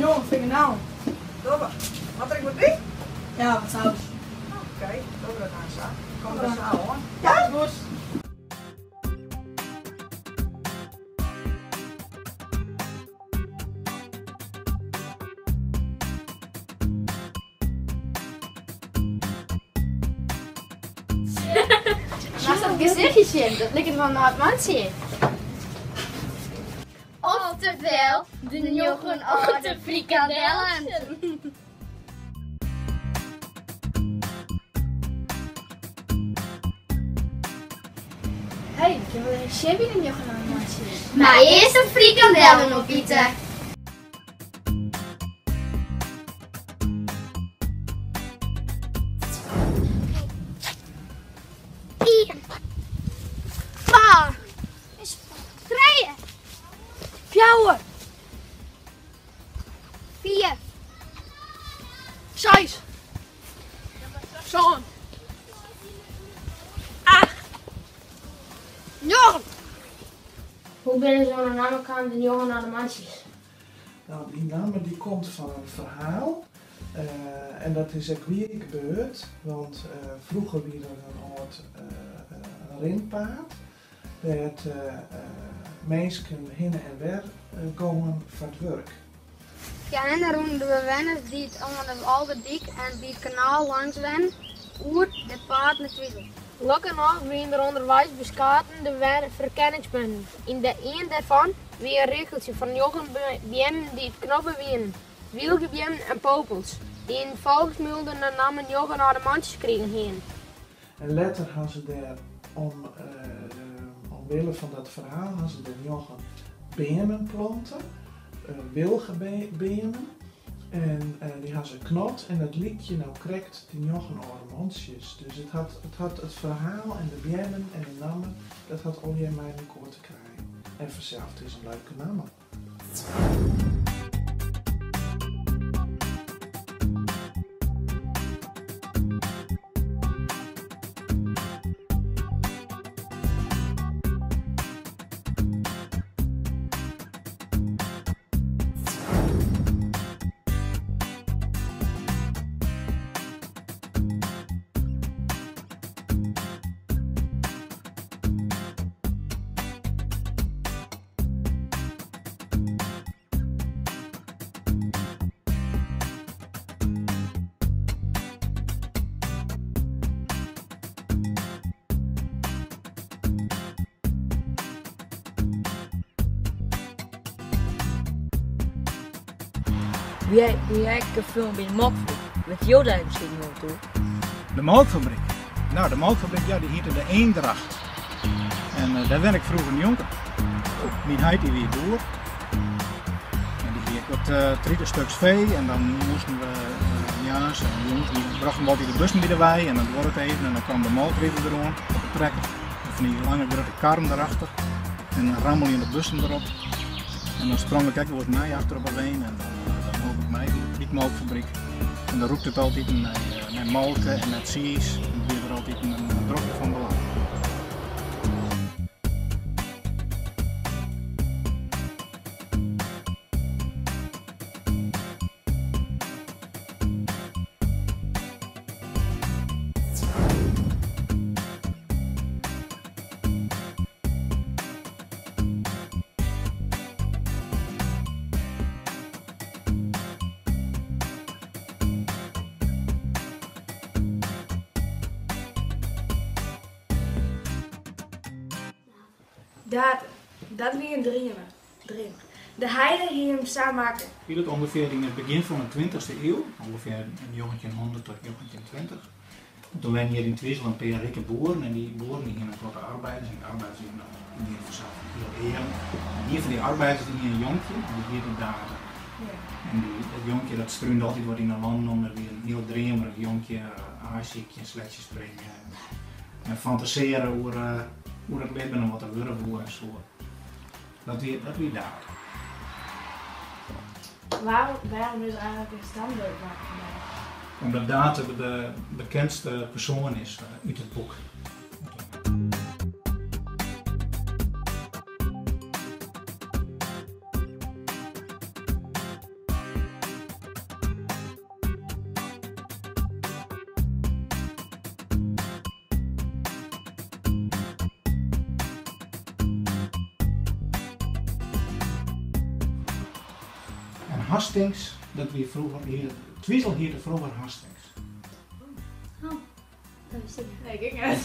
Njoggen fingernagels. Dogge we. Moat der ek wat by? Ja, wat saus. Oké, dogge we dat dan sa. Komt der sa oan. Ja, is goed. Moatst dat gesichtje sjen, dat liket wol in âld mantsje. Oftewel, de njoggen âlde frikandellen. Hé, ik kin wol even sjen by de njoggen âlde mantsjes. Mar earst de frikandellen opite. Ien, twa, trije, fjouwer, fiif, seis, sân, acht, njoggen. Hoe binne se oan de namme kaam de njoggen âlde mantsjes? No, dy namme dy komt fan in ferhaal en dat is ek wier gebeurd, want froeger wie der in âld rinpaad dêr't minsken hinne en wer gongen foar it wurk. Fia rûnen de bewenners dy't oan de Alde Dyk en by it kanaal langs wennen oer dit paad nei Twizel. Lokkigernôch wiene der ûnderweis beskate ferkenningspunten. Yn ien dêrfan wie in richeltsje fan njoggen beammen dy't knobbe wiene, wylgebeammen en popels, dy't yn de folksmûle de namme njoggen âlde mantsjes krigen hiene. En letter ha se dêr omwille fan dat ferhaal ha se dêr njoggen beammen plante, wilgebeammen. En dy ha se knot en dat lykje no krekt dy njoggen âlde mantsjes. Dus it hat it hat it ferhaal en de beammen en de namme, dat hat allegear mei mekoar te krijen. En fansels, it is in leuke namme. Wy ha ek in film by de molkfabryk. Witte jo dêr miskien wat oer? De molkfabryk? No, de molkfabryk, ja, dy hiette de Eendracht. En dêr wenne ik froeger njonken. Myn heit dy wie boer. En dy hie ek wat 30 stuks fee en dan moasten we moarns en jûns, dy brochten we altyd de bussen by de wei en dan duorre it even en dan kwam de molkrider deroan op de trekker. Mei fan dy lange grutte karren derachter en dan rammeljende bussen derop. En dan sprong ik ek wolris mei achter op 'e wein en dan holp ik mei by it molkfabryk. En dan rûkte it altyd nei molke en nei tsiis en it wie der altyd in drokte fan belang. Date, dat wie in dreamer. Dreamer. De heide hie him sa makke. Spilet ûngefear yn it begjin fan de twintichste iuw, ûngefear yn njoggentjinhûndert tot njoggentjintweintich. Doe wennen hjir yn Twizel in pear rike boeren en dy boeren dy hiene in protte arbeiders en dy arbeiders wiene dy wiene fansels hiel earm. En ien fan dy arbeiders dy hie in jonkje en dy hiette Date. En dy, dat jonkje dat strúnde altyd wat yn 'e lannen om, dat wie in hiel dreamerich jonkje, aaisykje en sletsje springe en fantasearre oer oer it libben en wat er wurde woe en soe. Dat wie, dat wie Date. Wêrom is der eigentlik in stamboek makke fan Date? Omdat Date de bekendste persoan is út it boek. Hastings, dat wie froeger, Twizel hiette froeger Hastings. Oh, dat wist ik net. Nee, ik ek net.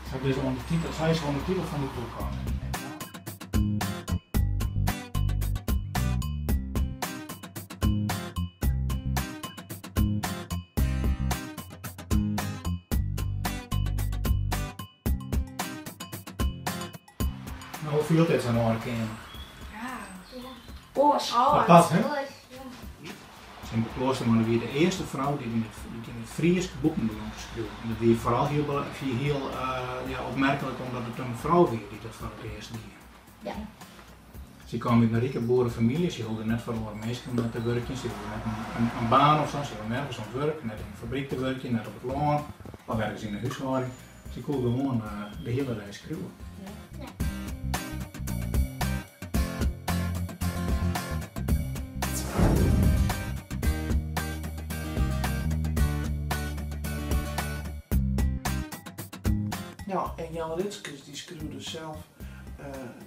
Sa dus oan de titel, sa is oan de titel fan dit boek kaam. No, hoe fielt dit sa'n âlde keamer? Ja. Oars. Apart, hè? Simke Kloosterman wie de earste frou dy't yn it Frysk boeken begûn te skriuwen. En dat wie foaral hiel, hiel ja, opmerklik omdat it in frou wie dy't dat foar it earst die. Ja. Sy kaam út in rike boerefamylje, sy hoegde net foar oare minsken te wurkjen, sy hoegde net in baan of sa, sy hoegde nergens oan it wurk, net yn in fabryk te wurkjen, net op it lân of ergens yn 'e húshâlding. Sy koe gewoan de hiele dei skriuwe. No, en Jan Ritskes dy skriuwde sels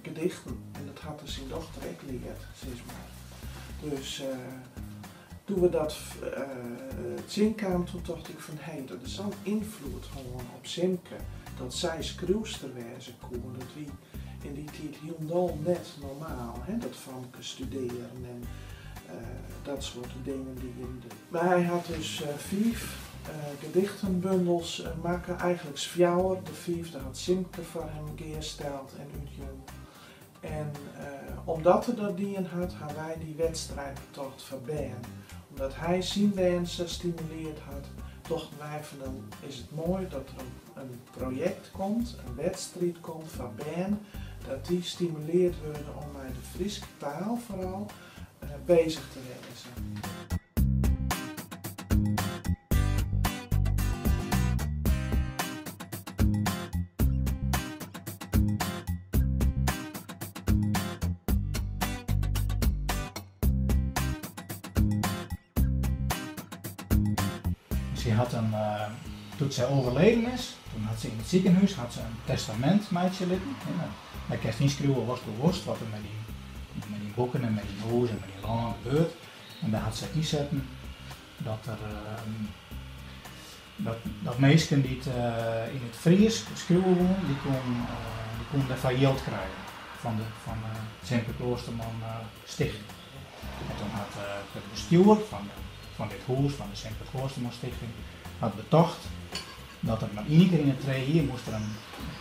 gedichten en dat hat er syn dochter ek leard, sis mar. Dus doe't we dat tsjinkamen, toen tocht ik fan hé, dat is sa'n ynfloed hân op Simke, dat sy skriuwster wêze koe. Dat wie yn dy tiid hielendal net normaal, hè, dat famkes studearren en dat soarte dingen dienen. Mar hy hat dus fiif gedichtenbundels makke, eigenliks fjouwer. De fiifde hat Simke foar him gearsteld en útjûn. En omdat er dat dien hat, ha wy dy wedstriid betocht foar bern. Omdat hy syn bern sa stimuleard hat, tochten wy fan dan is it moai dat der in projekt komt, in wedstriid komt foar bern, dat dy stimuleard wurde om mei de Fryske taal foaral bezich te wêzen. Sy hat in, doe't sy overleden is, toen hat sy yn it sikehûs hat se in testamint meitsje litten. Dêr kinst ynskriuwe watsto wolst, wat der mei dyn boeken en mei dyn hûs en mei dyn lân gebeurt. En dêr hat sy ynsetten dat der dat minsken dy't yn it Frysk skriuwe woenen, dy koenen dêrfoar jild krije fan de Simke Kloosterman Stichting. En toen hat it bestjoer fan dit hûs, fan de Simke Kloosterman Stichting, hat betocht dat der mar ien kear yn de trije jier moast der in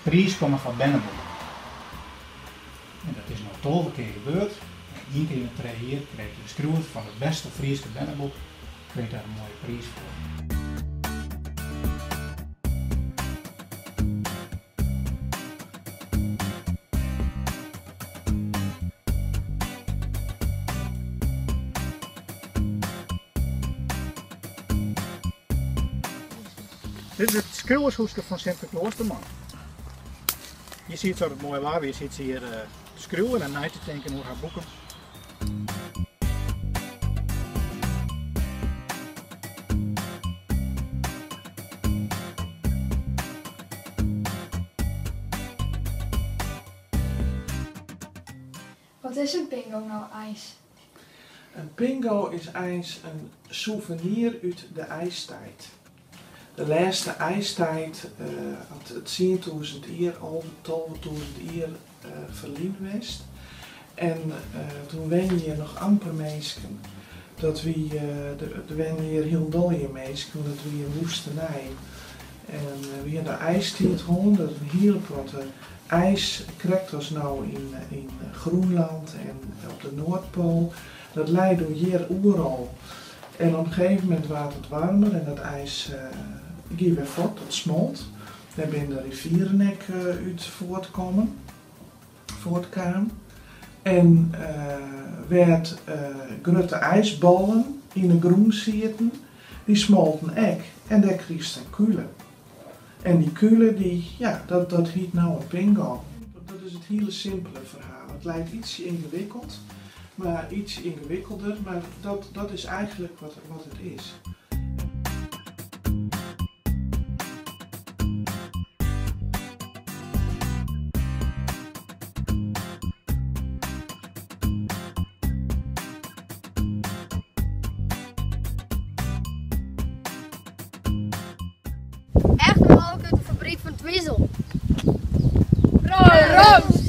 priis komme foar berneboeken. En dat is no 12 kear gebeurd. En ien kear yn de trije jier krijt de skriuwer fan it bêste Fryske berneboek krijt dêr in moaie priis foar. Dit is it skriuwershúske fan Simke Kloosterman. Hjir siet se as it moai waar wie, siet se hjir te skriuwen en nei te tinken oer har boeken. Wat is in pingo no eins? In pingo is eins in souvenir út de ijstijd. De lêste ijstijd hat 10.000 jier, 11, 12.000 jier ferlyn west. En toen wennen hjir noch amper minsken. Dat wie, der wennen hjir hielendal gjin minsken, want dat wie in woestenij. En we hiene de ijstiid hân, dat in hiele protte ijs, krekt as no yn Groenland en op de Noardpoal, dat lei doe hjir oeral. En op in gegeven momint waard it waarmer en dat ijs gie wer fuort, dat smolt. Dêr binne de rivieren ek út fuortkommen, fuortkaam. En wêr't grutte ijsballen yn 'e grûn sieten, dy smolten ek. En dêr krigest in kule. En dy kule, dy, ja, dat hiet no in pingo. Dat is it hiele simpele ferhaal. It leit ytsje yngewikkeld, mar ytsje yngewikkelder, mar dat is eigenlik wat it is. Proost!